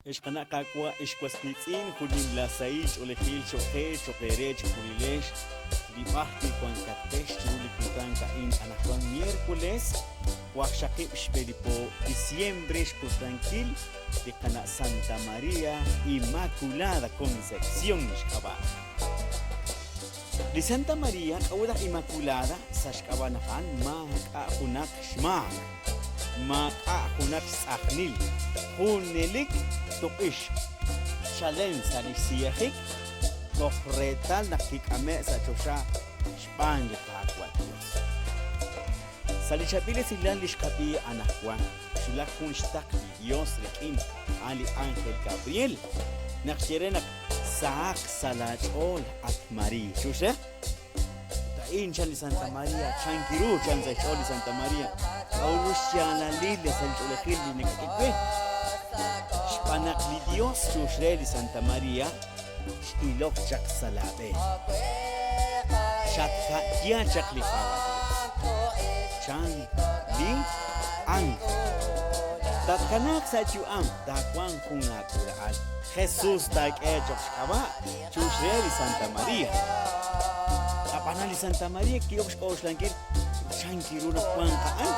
Ex qana' Qaawa', ex was wiitz'in, jun nimla sahil ch'oolejil cho'q qe, cho'q eere chejunilex li b'ar wi' wankatqex chiru li kutan a'in anaqwan miércoles waqxaqib' xb'e li po diciembre xkutankil li qana' Santa María Inmaculada Concepción xk'ab'a'. Li Santa María k'a'ut naq Inmaculada sa' xk'ab'a' naq a'an maak'a' junaq xmaak. Maak'a' junaq xtz'ajnil, junelik tuq'ixq, chalen sa' li xsiyajik toj reetal naq kik'ame' sa' choxa xb'aan li Qaawa' Yos. Sa' li chaab'il esilal li xqab'i anaqwan, xwulak jun xtaql li Yos rik'in, a'an li ánjel Gabriel, naq xye re naq sahaq sa' laach'ool, at Mariiy. Chuxre? Ut a'in chan li Santa Maria, chan kiru chan sa' xch'ool li Santa Maria, k'a'ru xyaalalil li sahil ch'oolejil li nakak'e we? Xb'aan naq li Dios chux re li Santa Maria x'ilok chaq sa' laa b'een. Xatka'ya chaq li Qaawa' Dios, chan li ángel. Tatkanaaq sa' yu'am, taawanq jun aak'uula'al, Jesus taak'e choq' xk'ab'a'. Chux re li Santa Maria. Ab'anan li Santa Maria ki'ok xk'oxlankil chan kiru naq wanq a'an.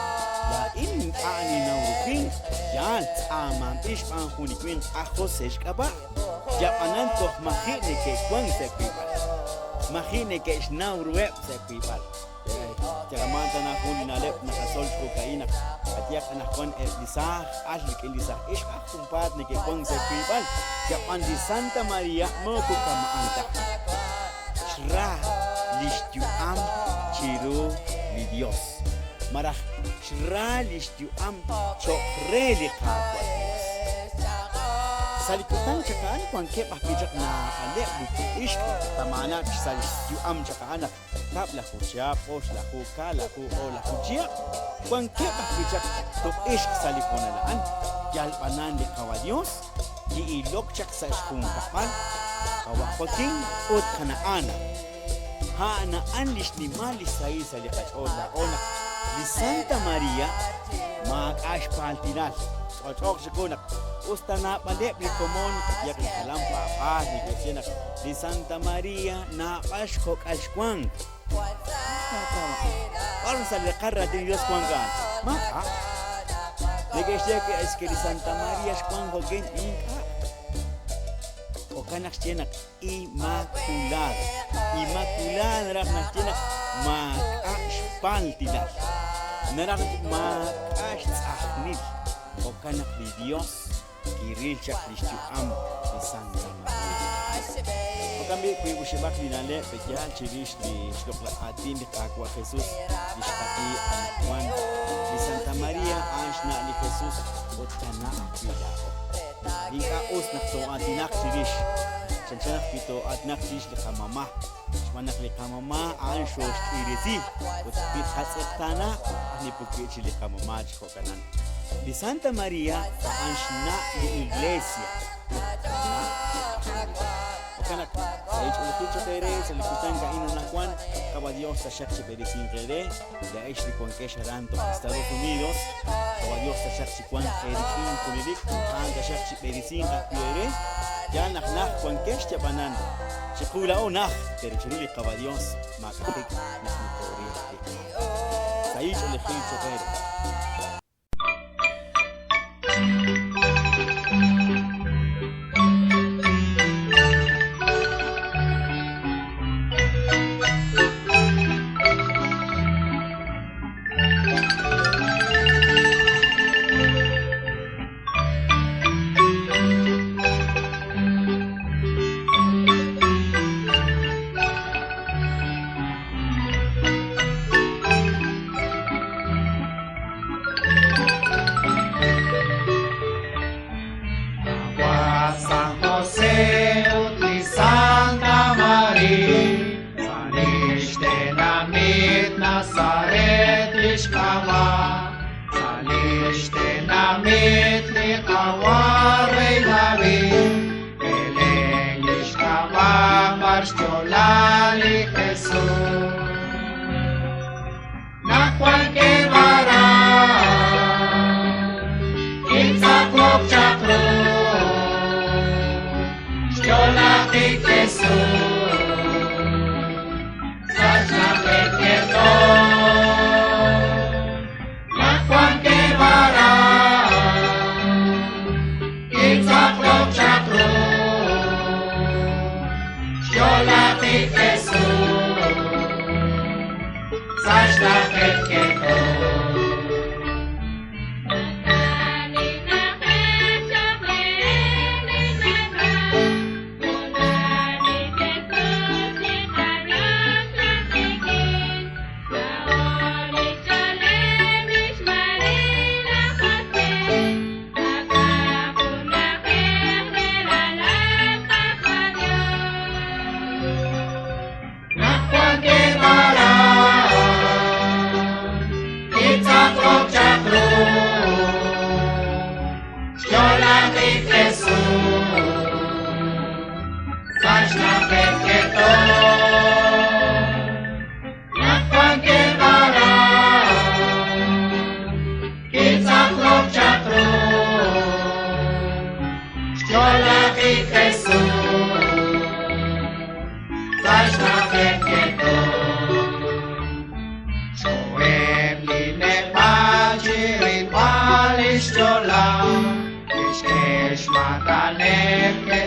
Laa'in ink'a' ninnaw ru winq, yaal tz'aamanb'il xb'aan jun li winq aj Jose xk'ab'a'. Yab'anan toj maji' neke'wank sa' wiib'al. Maji' neke'xnaw ruheb' sa' wiib'al. Yalaman tana jun li na'leb' naqatzol chi jo'ka'in naq qayehaq anaqwan eb' li saaj al rik'in li saaj ixq aj junpaat neke'wank sa' wiib'al, yab'an li Santa Maria moko kama'an ta. Xra li xyu'am chiru li Dios, malaj xra li xyu'am cho'q re li Qaawa' Dios. Sa' li kutan chaq a'an wankeb' ajwi' chaq naab'aleb' li tuq'ixq kama'anaq sa' li xyu'am chaq a'an naq Kab'laju chihab', oxlaju, kaalaju, o'laju chihab', wankeb' ajwi' chaq tuq'ixq sa' li hoonal a'an, yal b'anan li Qawa' Dios ki'ilok chaq sa' xjunkab'al Qawa' Joaquín ut Qana' Ana. A'an a'an li xnimal li sahil sa' li qach'ool laa'o naq li Santa Maria maak'a' xpaaltilal. Ch'olch'ooq chiqu naq us ta naab'aleb' li komon qayehaq li jalan paab'aal neke'xye naq li Santa Maria naab'al xkok'al xwank. B'ar sa' li qar raatin li Dios wank a'an? Maak'a'. Neke'xye que es que li Santa Maria xwank jo'kin ink'a'. Jo'kan naq xye naq Inmaculada. Inmaculada naraj naxye naq maak'a' xpaltilal. Naraj naq maak'a' xtz'ajnil. Jo'kan naq li Dios kiril chaq li xyu'am li Santa Maria. Jo'kan b'i' wiib' oxib'aq li na'leb' pe'yaal chirix li xloq'laj aatin li Qaawa' Jesus li xqab'i anaqwan. Li Santa Maria a'an xna' li Jesus ut qana' ajwi' laa'o. Ink'a' us naq too'aatinaq chirix, chanchan naq wi too'aatinaq chirix li qamama', xb'aan naq li qamama' a'an xooxk'iiresi ut wi tqatz'eqtaana, ani puk'i' chi li qamama' chi jo'kanan. Li Santa Maria a'an xna' li Iglesia ut qana' ajwi'. Jo'kan naq, sahil ch'oolejil cho'q eere sa' li kutan a'in anaqwan, Qaawa' Dios taxaq chib'eresinq eere. Laa'ex li wankex aran toj Estados Unidos, Qawa' Dios taxaq chi wanq eerik'in junelik, a'an taxaq chi b'eresinq ajwi' eere. Yaal naq najt wankex yab'anan, chiqu laa'o najt, pero chiru li Qawa' Dios maak'a'jik naq nokooril li Qaawa'. Sahil ch'oolejil cho'q eere. San José ut li Santa Maria, sa' lix tenamit Nazaret lix k'ab'a', sa' lix tenamit li Qawa' Rey David, Belén lix k'ab'a' b'ar xyo'la li Jesus. Naq wankeb' aran, kitz'aqlok chaq ru. xna'ajeb' keto. Naq wankeb' aran, kitz'aqlok chaq ru xyo'lajik Jesus sa' xna'ajeb' keto. Naq wankeb' aran, kitz'aqlok chaq ru xyo'lajik Jesus sa' xna'ajeb' keto. Xkoheb' li neb'a' chi rilb'al lix yo'la, kixk'e xmataneb.